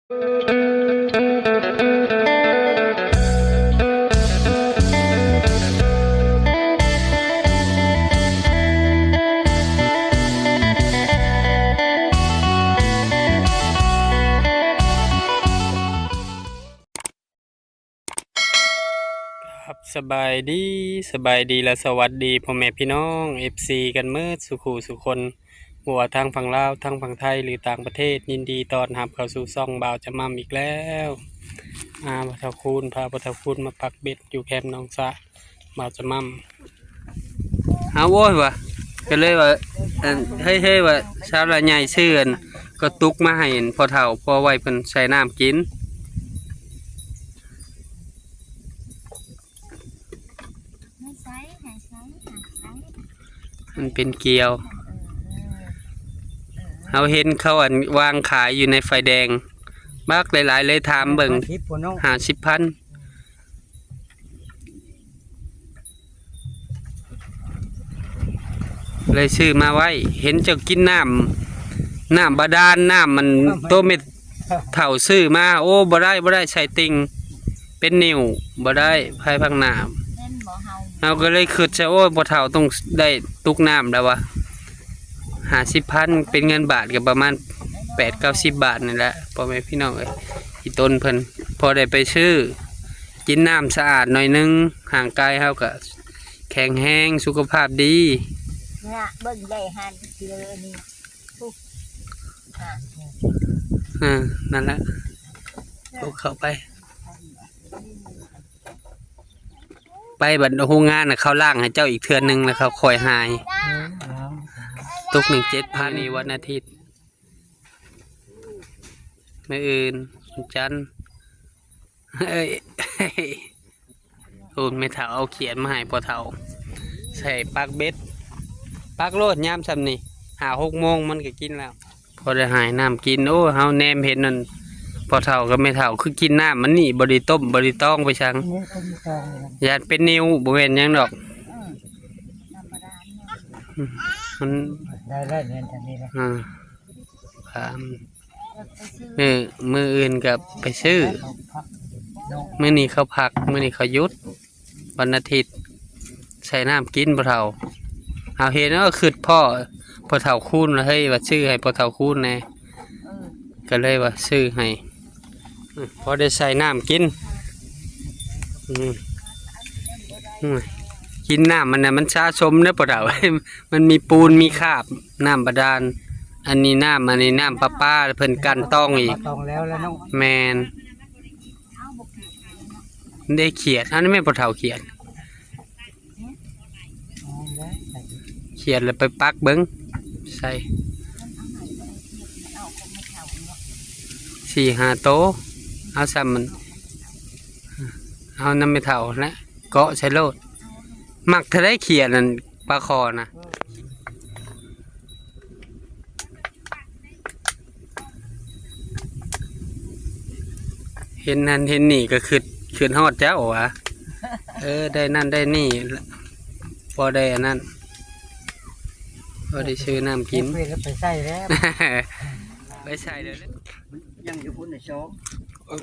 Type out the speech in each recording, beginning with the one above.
ຄັບ ສະບາຍດີ ສະບາຍດີ ແລະ ສະຫວັດດີພໍ່ແມ່ພີ່ນ້ອງ ເອັຟຊີ ກັນໝົດສູ່ຄູ່ສູ່ຄົນ ບໍ່ວ່າທາງຝັ່ງລາວ ທາງຝັ່ງໄທ ຫຼື ຕ່າງປະເທດ ຍິນດີຕ້ອນຮັບເຂົ້າສູ່ຊ່ອງບ່າວຈະໝ່ຳອີກແລ້ວ. ອາ ພໍ່ເຖົ້າຄູນ ພາພໍ່ເຖົ້າຄູນມາປັກເບັດຢູ່ແຄມໜອງສະ ບ່າວຈະໝ່ຳ. ເອົາ ໂອ້ຍ ວ່າ ກໍເລີຍວ່າ ອັນ ເຮີ້ຍໆ ວ່າ ຊາວລາວໃຫຍ່ຊື້ອັນກະຕຸກມາໃຫ້ອັນພໍ່ເຖົ້າ ພໍໄວ້ເພິ່ນໃສ່ນ້ຳກິນ. ໃຫ້ໃສ່ ໃຫ້ໃສ່ ໃຫ້ໃສ່ ມັນເປັນກ່ຽວ. ເອີ ເອີ ເອີ ເຮົາເຫັນເຂົາ ອັນ ວາງຂາຍຢູ່ໃນໄຟແດງ ບັກຫຼາຍໆ ເລີຍຖາມເບິ່ງ ຫ້າສິບພຸ້ນເນາະ ຫ້າສິບພັນ. ເລີຍຊື້ມາໄວ້ ເຫັນເຈົ້າກິນນ້ຳ ນ້ຳບາດານ ນ້ຳມັນ ໂຕແມ່ເຖົ້າຊື້ມາ ໂອ້ ບໍ່ໄດ້ ບໍ່ໄດ້ ໃສ່ຕິ່ງ ເປັນນິ້ວ ບໍ່ໄດ້ ໄພພັກນ້ຳ. ເຮົາກໍເລີຍຄິດຊະ ໂອ້ຍ ພໍ່ເຖົ້າຕ້ອງໄດ້ຕຸກນ້ຳແລ້ວວ່າ ຫ້າສິບພັນ ເປັນເງິນບາດກໍປະມານແປດເກົ້າສິບບາດນີ້ແຫຼະ ພໍ່ແມ່ພີ່ນ້ອງເອີຍ. ອີ່ຕົນເພິ່ນ ພໍໄດ້ໄປຊື້ ກິນນ້ຳສະອາດໜ້ອຍໜຶ່ງ ຮ່າງກາຍເຮົາກໍ ແຂງແຮງ ສຸຂະພາບດີ. ເບິ່ງໃຫຍ່ຫັ້ນ ເລີນີ້ ເອີ ນັ້ນແຫຼະ ເຂົ້າໄປ ໄປບັດໂຮງງານນະ ເຂົາລ້າງໃຫ້ເຈົ້າອີກເທື່ອໜຶ່ງ ແລ້ວເຂົາຄ່ອຍຫາຍ. ຕົກໜຶ່ງເຈັດພັນ ນີ້ວັນອາທິດ ມື້ອື່ນວັນຈັນ. ເອີຍ ໂອ້ ແມ່ເຖົ້າເອົາຂຽດມາໃຫ້ພໍ່ເຖົ້າ ໃສ່ປັກເບັດ ປັກໂລດ ຍາມຊ່ຳນີ້ ຫ້າຫົກໂມງມັນກໍກິນແລ້ວ ພໍໄດ້ໃຫ້ນ້ຳກິນ. ໂອ້ ເຮົາແນມເຫັນນັ້ນ ພໍ່ເຖົ້າກັບແມ່ເຖົ້າຄືກິນນ້ຳອັນນີ້ ບໍ່ໄດ້ຕົ້ມ ບໍ່ໄດ້ຕອງໄປສັງ ຢ້ານເປັນນິ້ວ ບໍ່ແມ່ນຫຍັງດອກ. ອືມ ມັນ ໄດ້ແລ້ວ ແມ່ນຈັ່ງນີ້ແຫຼະ ອາ ອ່າ ມື້ ມື້ອື່ນກໍໄປຊື້ ມື້ນີ້ເຂົາພັກ ມື້ນີ້ເຂົາຢຸດ ວັນອາທິດ ໃສ່ນ້ຳກິນພໍ່ເຖົ້າ. ເຮົາເຫັນ ເອີ ຄິດພໍ້ພໍ່ເຖົ້າຄູນ ເຮີ້ຍ ວ່າຊື້ໃຫ້ພໍ່ເຖົ້າຄູນແດ່ ກໍເລີຍວ່າຊື້ໃຫ້ ພໍໄດ້ໃສ່ນ້ຳກິນ. ອືມ ໂອ້ຍ ກິນນ້ຳມັນນະ ມັນສະສົມເດ້ພໍ່ເຖົ້າ ມັນມີປູນມີຄາບ ນ້ຳບາດານ ອັນນີ້ນ້ຳ ອັນນີ້ນ້ຳປະປາ ເພິ່ນກັ່ນຕອງອີກ ຕອງແລ້ວລະເນາະ. ແມ່ນ ໄດ້ຂຽດ ອັນນີ້ແມ່ນພໍ່ເຖົ້າຂຽດ ຂຽດແລ້ວໄປປັກເບິ່ງ ໃສ່ສີ່ຫ້າໂຕ ເອົາຊ່ຳມັນ ເອົານຳແມ່ເຖົ້າຫັ້ນແຫຼະ ເກາະໃສ່ໂລດ. ມັກເທົ່າໃດຂຽດນັ້ນ ປາຄໍ່ນະ ເຫັນນັ້ນເຫັນນີ້ກໍຄິດ ຄິດຮອດເຈົ້າຫວາ. ເອີ ໄດ້ນັ້ນໄດ້ນີ້ ພໍໄດ້ອັນນັ້ນ ພໍໄດ້ຊື້ນ້ຳກິນ ເກັບໄວ້ແລ້ວໄປໃສ່ແລ້ວ ໄປໃສ່ແລ້ວ ມັນຍັງຢູ່ພຸ້ນນະ ຊອກ ເອີ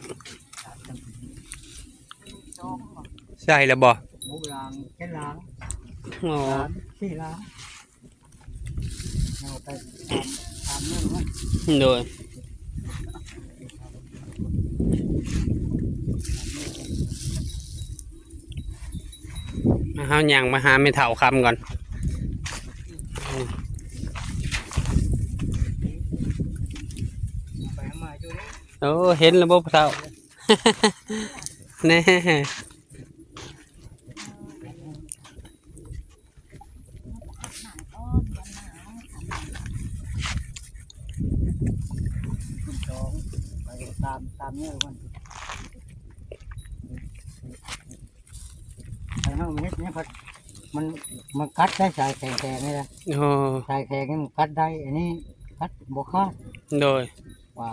ໃສ່ແລ້ວບໍ່? ໂອ້ ລ້າງ ແຄ່ລ້າງ ອໍ ສາມສີ່ລ້າງ ເອົາໄປຕາມ ຕາມເລື່ອງມັນ ໂດຍ ເຮົາຍ່າງມາຫາແມ່ເຖົ້າຄຳກ່ອນ. ໂອ້ ເຫັນແລ້ວບໍ່ພໍ່ເຖົ້າ? ແນ່ ສອງ ໄປຕາມ ຕາມແນວມັນ ໄປເຮົາເຮັດຫຍັງພັດ ມັນ ມັນກັດໄດ້ ສາຍແຂງໆນີ້ນະ. ໂອ້ ສາຍແຂງນີ້ມັນກັດໄດ້ ອັນນີ້ກັດບໍ່ຂາດ. ໂດຍ ວ່າ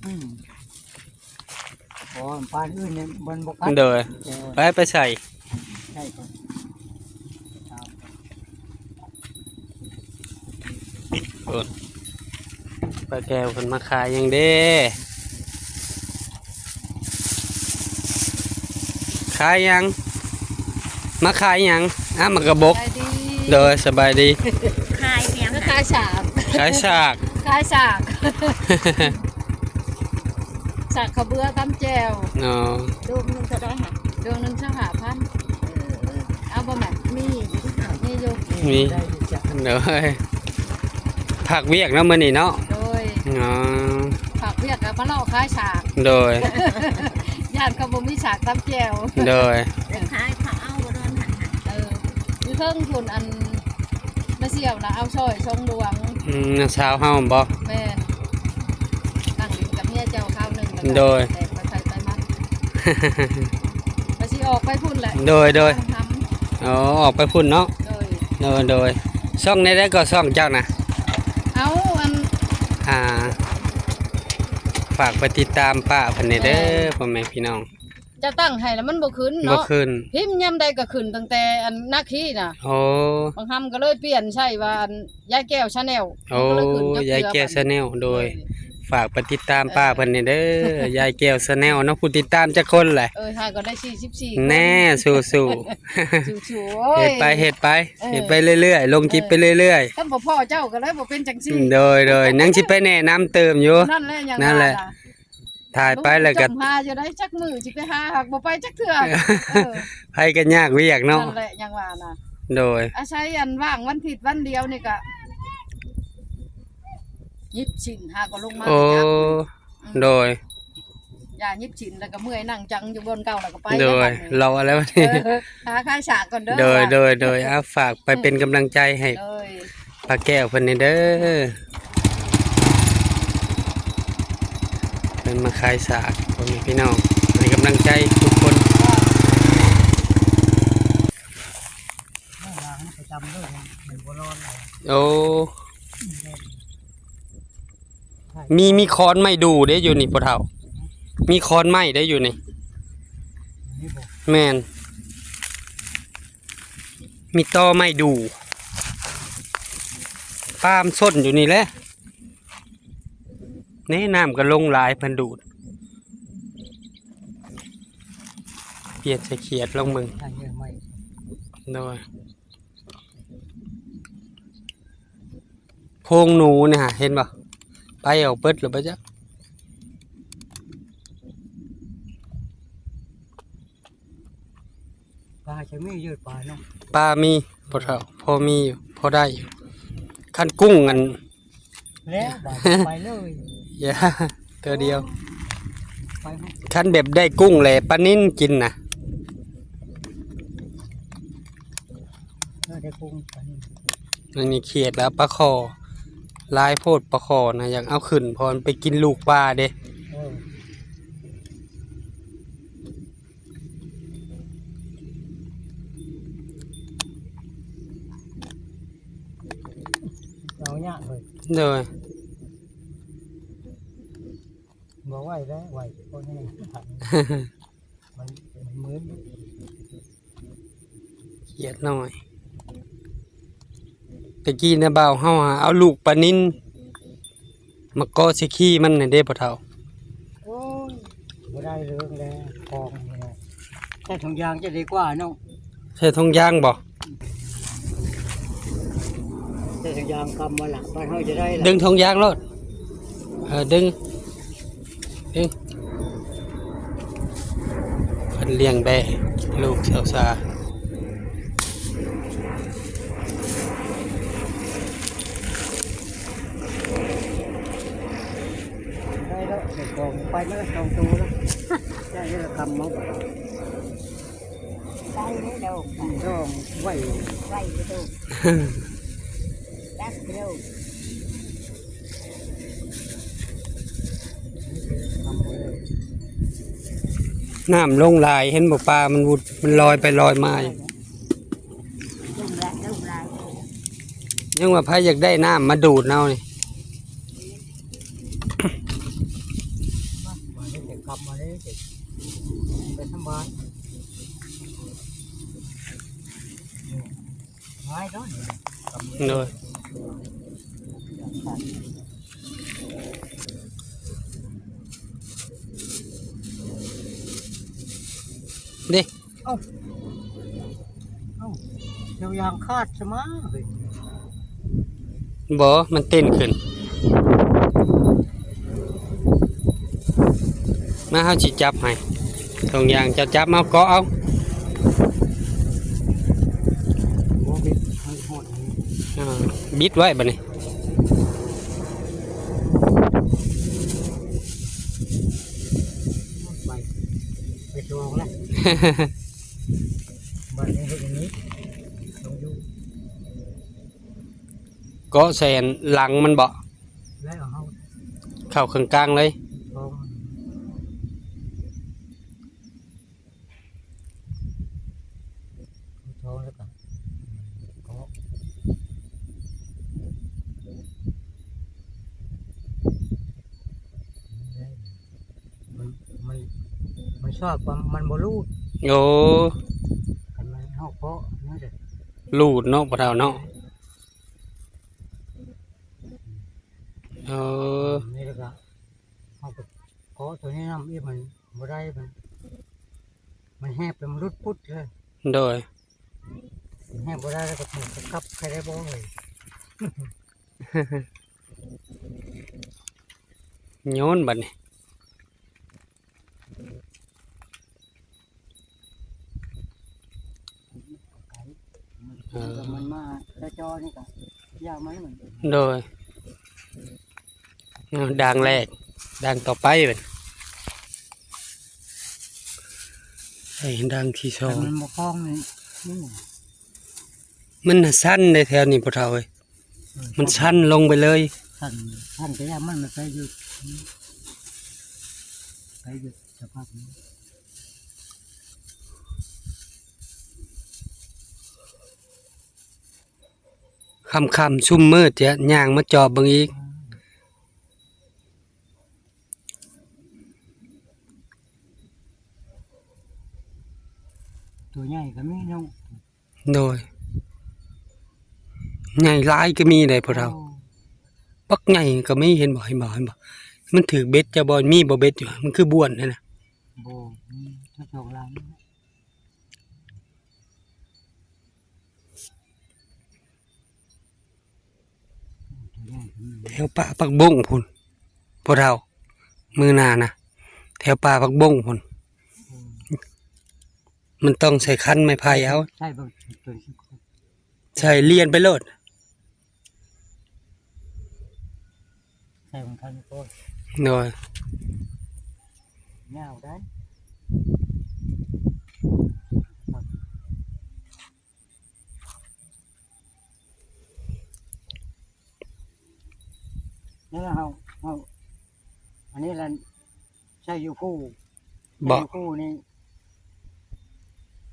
ອືມ ອໍ ປານອື່ນນີ້ມັນບໍ່ກັດ. ໂດຍ ເອີ ໄປ ໄປໃສ່ ໃສ່ກ່ອນ ໂອ້ ປ້າແກ້ວເພິ່ນມາຂາຍຫຍັງເດ້? ຂາຍຫຍັງ? ມາຂາຍຫຍັງ? ອ້າ ໝາກກະບົກ. ສະບາຍດີ. ໂດຍ ສະບາຍດີ. ຂາຍຫຍັງ? ຂາຍສາກ. ຂາຍສາກ. ຂາຍສາກ ສາກເຂົ້າເບືອຕຳແຈ່ວ. ອໍ ໂດງໜຶ່ງເທົ່າໃດຫະ? ໂດງໜຶ່ງຊາວຫ້າພັນ. ເອີ ເອີ ເອົາບໍ່ແມ່? ມີຢູ່ ມີຢູ່. ມີ ໄດ້ຢູ່ຈ້ະ. ໂດຍ ພັກວຽກເນາະມື້ນີ້ເນາະ. ໂດຍ. ອໍ ພັກວຽກກໍມາເລາະຂາຍສາກ. ໂດຍ. ຢ້ານເຂົາບໍ່ມີສາກຕຳແຈ່ວ. ໂດຍ. ໄດ້ຂາຍເຂົາເອົາບໍ່ໂດນຫັ້ນຫະ. ເອີ ຢູ່ເທິງພຸ້ນ ອັນ ມາສ່ຽວນະ ເອົາຊ່ອຍຊ່ອງດວງ. ອືມ ນ້າສາວເຮົາບໍ? ແມ່ນ ນັ່ງຫຼິ້ນກັບເມຍເຈົ້າຄາວໜຶ່ງແລ້ວກໍ ໂດຍ ແຕ່ໄປໃຜໄປມັນ ວ່າຊິອອກໄປພຸ້ນແຫຼະ. ໂດຍ ໂດຍ. ອໍ ອອກໄປພຸ້ນເນາະ. ໂດຍ ໂດຍ ໂດຍ. ຊ່ອງໃດໆກໍຊ່ອງເຈົ້ານະ? ເອົາ ອັນ ອ່າ ຝາກໄປຕິດຕາມປ້າເພິ່ນແດ່ເດີ ແມ່ນ ພໍ່ແມ່ພີ່ນ້ອງ. ເຈົ້າຕັ້ງໃຫ້ແລ້ວມັນບໍ່ຂຶ້ນເນາະ. ບໍ່ຂຶ້ນ. ພິມຍາມໃດກໍຂຶ້ນຕັ້ງແຕ່ອັນນາຄີນະ. ໂອ້ ບັກຫຳກໍເລີຍປ່ຽນໃຊ້ວ່າ ອັນ ຍາຍແກ້ວ Channel. ໂອ້ ມັນກໍເລີຍຂຶ້ນຈັກເທື່ອ. ຍາຍແກ້ວ Channel. ໂດຍ. ໂດຍ ຝາກໄປຕິດຕາມ ເອີ ປ້າເພິ່ນແດ່ເດີ ຍາຍແກ້ວ Channel ເນາະ. ຜູ້ຕິດຕາມຈັກຄົນແຫຼະ? ເອີ ຫາກໍໄດ້ສີ່ສິບສີ່ຄົນ. ແນ່ ສູ້ໆ ສູ້ໆ. ໂອ້ຍ ເຮັດໄປ ເຮັດໄປ. ເອີ ເຮັດໄປເລື້ອຍໆ ລົງຄລິບໄປເລື້ອຍໆ. ເອີ ຄັນບໍ່ພໍ້ເຈົ້າກໍເລີຍບໍ່ເປັນຈັ່ງຊີ້. ໂດຍໆ ຍັງຊິໄປແນະນຳເຕີມຢູ່. ນັ້ນແຫຼະ ຍັງ ນັ້ນແຫຼະ ວ່ານະ. ຖ່າຍໄປແລ້ວກໍ ໂອ້ ຈົມຫາຢູ່ໄດ໋ ຈັກມື້ຊິໄປຫາ ຫາກບໍ່ໄປຈັກເທື່ອ. ເອີ ໃຜກໍຍາກວຽກເນາະ. ນັ້ນແຫຼະ ຍັງວ່ານະ. ໂດຍ. ອາໄສອັນວ່າງວັນທິດວັນດຽວນີ້ກໍຍິບສິນ ຫາກໍລົງມາ. ໂອ້ ອືມ ໂດຍ. ຢ່າຍິບສິນແລ້ວກໍເມື່ອຍນັ່ງຈັງຢູ່ບ່ອນເກົ່າແລ້ວກໍໄປ. ໂດຍ. ແລ້ວບັດນີ້ ລໍແລ້ວບັດນີ້ ເອີ ຫາຂາຍສາກກ່ອນເດີ. ໂດຍ ວ່າ ໂດຍ ໂດຍ. ເອົາ ຝາກໄປເປັນກຳລັງໃຈໃຫ້ ໂດຍ ປ້າແກ້ວເພິ່ນແດ່ເດີ ເພິ່ນມາຂາຍສາກ ພໍ່ແມ່ພີ່ນ້ອງ ໃຫ້ກຳລັງໃຈທຸກຄົນ. ໂອ້ ມີ ມີຄອນໄມ້ດູ່ເດ້ຢູ່ນີ້ພໍ່ເຖົ້າ ມີຄອນໄມ້ໄດ້ຢູ່ນີ້. ແມ່ນ. ມີຕໍໄມ້ດູ່ ປາມຊົນຢູ່ນີ້ແຫຼະ. ນີ້ນ້ຳກໍລົງຫຼາຍ ເພິ່ນດູດ ປ່ຽນໃສ່ຂຽດລອງເບິ່ງ. ໂດຍ. ໂພງໜູນີ້ຫາ ເຫັນບໍ່? ໄປອອກເບິດແລ້ວບໍ່ຈັກ. ປາຈະມີຢູ່ ປາເນາະ. ປາມີ ພໍ່ເຖົ້າ ພໍມີຢູ່ ພໍໄດ້ຢູ່. ຄັນກຸ້ງອັນ ແລ້ວບາດໄປເລີຍ ຢ່າ ເທື່ອດຽວ. ໄປ ຄັນແບບໄດ້ກຸ້ງແຫຼະ ປານິນກິນນະ. ເອີ ໄດ້ກຸ້ງ ປານິນ. ອັນນີ້ຂຽດແລ້ວ ປາຄໍ່ ຫຼາຍໂພດປາຄໍ່ນະ ຢາກເອົາຂຶ້ນ ເພາະມັນໄປກິນລູກປາເດ້. ເອີ ເອົາຍາກເລີຍ. ໂດຍ. ບໍ່ໄຫວແລ້ວ ໄຫວແຕ່ຄົນນີ້ ມັນ ມັນມືນ. ຂຽດນ້ອຍ ແຕ່ກີ້ນະ ບ່າວເຮົາຫາເອົາລູກປານິນ ມາເກາະໃສ່ຂີ້ມັນນັ້ນເດ້ພໍ່ເຖົ້າ. ໂອ້ຍ ບໍ່ໄດ້ເລື່ອງແລ້ວ ຂອງນີ້ນະ ໃສ່ຖົງຢາງຈະດີກວ່າເນາະ. ໃສ່ຖົງຢາງບໍ່? ໃສ່ຖົງຢາງກຳມາລະ ບ້ານເຮົາຈະໄດ້ລະ ດຶງຖົງຢາງໂລດ. ເອີ ດຶງ ເອີ ເພິ່ນລ້ຽງແບ້ລູກສາວສາ. ໄດ້ແລ້ວ ໄດ້ຂອງໄປມາແລ້ວສອງໂຕແລ້ວ ໄດ້ແລ້ວກຳມາ. ໄດ້ເດ້ໂດກ ໂດກໄວ ໄວເດ້ໂດກ ຈັກໂດກ. ນ້ຳລົງຫຼາຍ ເຫັນບໍ່ ປາມັນວຸດ ມັນລອຍໄປລອຍມາຢູ່. ລົງຫຼາຍ ລົງຫຼາຍ ຍັງວ່າໃຜຢາກໄດ້ນ້ຳມາດູດເອົານີ້. ໄປທຳບ້ານ ໂດຍ ເດ້. ເອົ້າ ເອົ້າ ເຈົ້າຢາງຂາດຊະມາເຮີ້ຍ. ບໍ່ ມັນເຕັ້ນຂຶ້ນ. ມາ ເຮົາຊິຈັບໃຫ້. ຖົງຢາງເຈົ້າຈັບ ເອົາ ເກາະເອົາ. ບໍ່ ບິດໃຫ້ຮອດນີ້. ອ່າ ບິດໄວ້ບາດນີ້. ໄປ ໄປຊອງແລ້ວ. ບາດນີ້ເຮັດຫຍັງນີ້ ຕ້ອງຢູ່ ເກາະໃສ່ອັນຫຼັງມັນເບາະ ແລ້ວເອົາ ເຂົ້າເຄິ່ງກາງເລີຍ ຊອງ ຊອງແລ້ວກໍເກາະ ມັນ ມັນ ມັນຊອກ ມັນ ມັນບໍ່ຮູດ. ໂອ້ ຄັນມັນເຮົາເກາະມັນຈະ ຮູດເນາະ ພໍ່ເຖົ້າເນາະ. ເອີ ນີ້ແລ້ວກໍເຮົາກໍເກາະໂຕນີ້ນຳອີກ ມັນບໍ່ໄດ້ ມັນ ມັນແຫບແລ້ວມັນຫຼຸດປຸດເລີຍ. ໂດຍ ມັນແຫບບໍ່ໄດ້ແລ້ວກໍ ມັນກໍກັບໃຄ່ໄດ້ບໍ່ເອີຍ. ໂຍນບາດນີ້. ເອີ ມັນມາຈະຈໍນີ້ກໍຢ່າມັນ ໂດຍ. ເອີ ດ່າງແລກ ດ່າງຕໍ່ໄປບັດ ໃສ່ດ່າງທີສອງ. ມັນບໍ່ຄອງນີ້ ນີ້ ມັນສັ້ນເດ້ແຖວນີ້ ພໍ່ເຖົ້າເອີຍ. ມັນສັ້ນລົງໄປເລີຍ ສັ້ນ ສັ້ນ ແຕ່ວ່າມັນໄປຢູ່ ໄປຢູ່ສະພາບນີ້ ຄ່ຳໆ ຊຸ່ມມືດຈະຍ່າງມາຈອບເບິ່ງອີກ. ໂຕໃຫຍ່ກໍມີເນາະ. ໂດຍ ໃຫຍ່ຫຼາຍກໍມີໄດ໋ພໍ່ເຖົ້າ. ໂອ້ ບັກໃຫຍ່ກໍມີ ເຫັນບໍ່ ເຫັນບໍ່ ເຫັນບໍ່ ມັນຖືກເບັດຈະບໍ່ ມີບໍ່ເບັດຢູ່ ມັນຄືບ່ວນຫັ້ນນະ. ບໍ່ ມີທັງສອງລຳ. ແຖວປ່າຜັກບົ້ງພຸ້ນ ພໍ່ເຖົ້າ ມື້ໜ້ານະ ແຖວປ່າຜັກບົ້ງພຸ້ນ. ອືມ ມັນຕ້ອງໃສ່ຄັນໄມ້ໄຜ່ເອົາ ໃສ່ເບິ່ງ ໃສ່ລຽນໄປໂລດ ໃສ່ເບິ່ງຄັນໂພດ. ໂດຍ ຍາວໄດ໋. ນັ້ນລະ ເຮົາ ເຮົາ ອັນນີ້ລະ ໃສ່ຢູ່ຄູ່ ບໍ່ ໃສ່ຢູ່ຄູ່ນີ້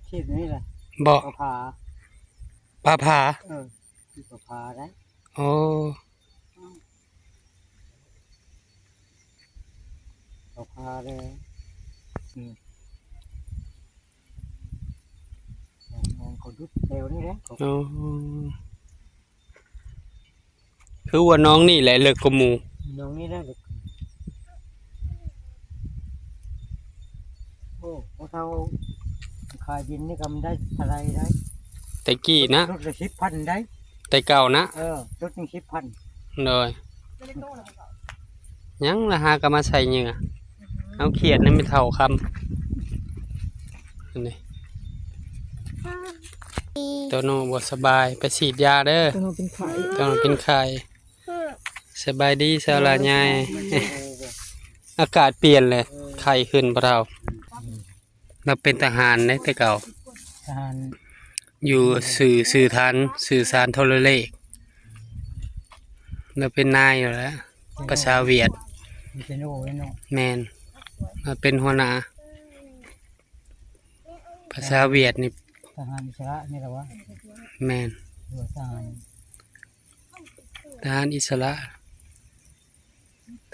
ຊີດນີ້ລະ ບໍ່ ປາຜາ ປາຜາ. ເອີ ປາຜາໄດ໋. ໂອ້ ປາຜາເດ້. ອືມ ເຂົາດຸດແຖວນີ້ແຫຼະ. ໂອ້ ຄືວ່າໜອງນີ້ແຫຼະເລິກກວ່າໝູ່. ໜອງນີ້ແຫຼະເລິກ. ໂອ້ ພໍ່ເຖົ້າຂາຍດິນນີ້ກໍມັນໄດ້ເທົ່າໃດໄດ໋ ແຕ່ກີ້ນະ? ຫຼຸດລະສິບພັນໄດ໋ ແຕ່ເກົ່ານະ. ເອີ ຫຼຸດໜຶ່ງສິບພັນ. ໂດຍ ຍັງລະຫາກໍມາໃສ່ເຫຍື່ອ ເອົາຂຽດໃຫ້ແມ່ເຖົ້າຄຳ. ອັນນີ້ ໂຕໂນບໍ່ສະບາຍ ໄປສີດຢາເດີ. ໂຕໂນເປັນໄຂ້ ໂຕໂນເປັນໄຂ້. ສະບາຍດີສາວຫຼ້າໃຫຍ່. ອາກາດປ່ຽນແຫຼະ ໄຂ້ຂຶ້ນພໍ່ເຖົ້າ. ລາວເປັນທະຫານເດ້ແຕ່ເກົ່າ ທະຫານ ຢູ່ສື່ ສື່ທານ ສື່ສານໂທລະເລກ. ລາວເປັນນາຍຢູ່ແລ້ວ ພາສາຫວຽດ. ເປັນໂອເນາະ. ແມ່ນ ລາວເປັນຫົວໜ້າ ພາສາຫວຽດນີ້. ທະຫານອິດສະຫຼະນີ້ລະວະ? ແມ່ນ ຫຼືວ່າທະຫານ ທະຫານອິດສະຫຼະ.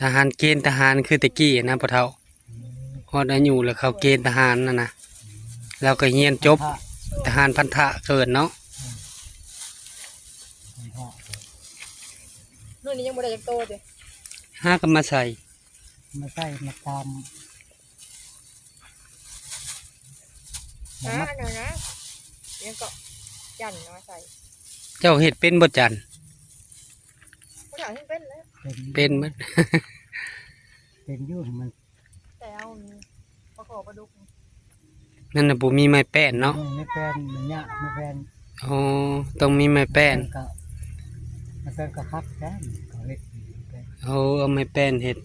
ທະຫານເກນທະຫານຄືແຕ່ກີ້ນະພໍ່ເຖົ້າ. ອືມ ຮອດອາຍຸແລ້ວເຂົ້າເກນທະຫານຫັ້ນນະ. ອືມ ລາວກໍຮຽນຈົບ ພັນທະ ທະຫານພັນທະເກີດເນາະ. ອືມ ພັນທະ ໂນ່ນນີ້ຍັງບໍ່ໄດ້ຈັກໂຕຕິ? ຫາກໍມາໃສ່ ມາໃສ່ມາຕາມ. ຫາອັນນັ້ນນະ ຫຍັງເກາະ ຈັນນະ ມາໃສ່. ເຈົ້າເຮັດເປັນບໍ່ຈັນ? ຜູ້ເຖົ້າເຮັດເປັນແລ້ວ. ເປັນ ເປັນເບິດ ເປັນຢູ່ ມັນ ແຕ່ເອົາປາຄໍ່ປາດຸກ ນັ້ນນະ ບໍ່ມີໄມ້ແປ້ນເນາະ. ເອີ ໄມ້ແປ້ນມັນຍາກ ໄມ້ແປ້ນ. ອໍ ຕ້ອງມີໄມ້ແປ້ນ. ແປ້ນກໍ ໄມ້ແປ້ນກໍຄັກແທ້ ເຂົາເຮັດ. ໂອ້ ເອົາໄມ້ແປ້ນເຮັດ.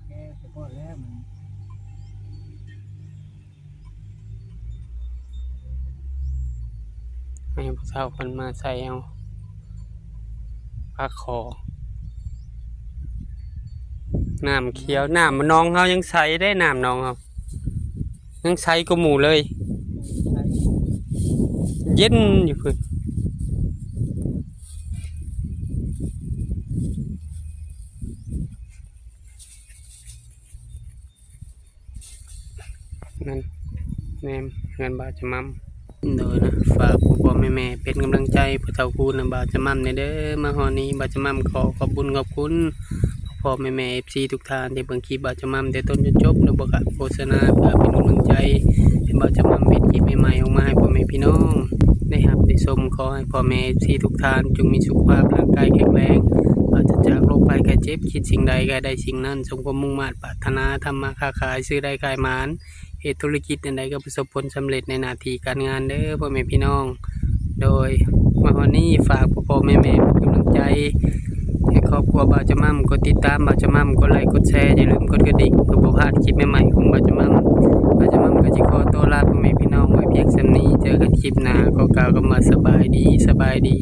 ແກ່ສະກ່ອນແລ້ວມັນ ໃຫ້ຜູ້ເຖົ້າເພິ່ນມາໃສ່ເອົາປາຄໍ່. ນ້ຳຂຽວ ນ້ຳໜອງເຮົາຍັງໃສເດ້ ນ້ຳໜອງເຮົາ ຍັງໃສກວ່າໝູ່ເລີຍ ເຢັນຢູ່ພຸ້ນ. ນັ້ນ ແນມເຮືອນບ່າວຈະໝ່ຳ. ໂດຍນະ ຝາກພໍ່ໆແມ່ໆເປັນກຳລັງໃຈຜູ້ເຖົ້າຄູນນຳບ່າວຈະໝ່ຳແດ່ເດີ. ມາຮອດນີ້ບ່າວຈະໝ່ຳຂໍຂອບບຸນຂອບຄຸນພໍ່ໆແມ່ໆ ເອັຟຊີ ທຸກທ່ານທີ່ເບິ່ງຄລິບບ່າວຈະໝ່ຳແຕ່ຕົ້ນຈົນຈົບ ແລະ ບໍ່ຂາດໂຄສະນາ ເພື່ອເປັນກຳລັງໃຈໃຫ້ບ່າວຈະໝ່ຳເຮັດຄລິບໃໝ່ໆອອກມາໃຫ້ພໍ່ແມ່ພີ່ນ້ອງໄດ້ຮັບໄດ້ຊົມ. ຂໍໃຫ້ພໍ່ແມ່ ເອັຟຊີ ທຸກທ່ານຈົ່ງມີສຸຂະພາບຮ່າງກາຍແຂງແຮງ ປາສະຈາກໂລກໄພໄຂ້ເຈັບ, ຄິດສິ່ງໃດກໍໃຫ້ໄດ້ສິ່ງນັ້ນ ສົມຄວາມມຸ່ງມາດປາດຖະໜາ, ທຳມາຄ້າຂາຍ ຊື້ໄດ້ຂາຍໝານ, ເຮັດທຸລະກິດອັນໃດກໍປະສົບຜົນສຳເລັດໃນໜ້າທີ່ການງານເດີພໍ່ແມ່ພີ່ນ້ອງ. ໂດຍ ມາຮອດນີ້ຝາກພໍ່ໆແມ່ໆເປັນກຳລັງໃຈໃຫ້ຄອບຄົວບ່າວຈະໝ່ຳ ກົດຕິດຕາມບ່າວຈະໝ່ຳ ກົດໄລກົດແຊ ຢ່າລືມກົດກະດິ່ງ ເພື່ອບໍ່ພາດຄລິບໃໝ່ໆຂອງບ່າວຈະໝ່ຳ. ບ່າວຈະໝ່ຳກໍຊິຂໍຕົວລາພໍ່ແມ່ພີ່ນ້ອງໄວ້ພຽງສ່ຳນີ້ ເຈີກັນຄລິບໜ້າ ຂໍກ່າວຄຳວ່າສະບາຍດີ ສະບາຍດີ.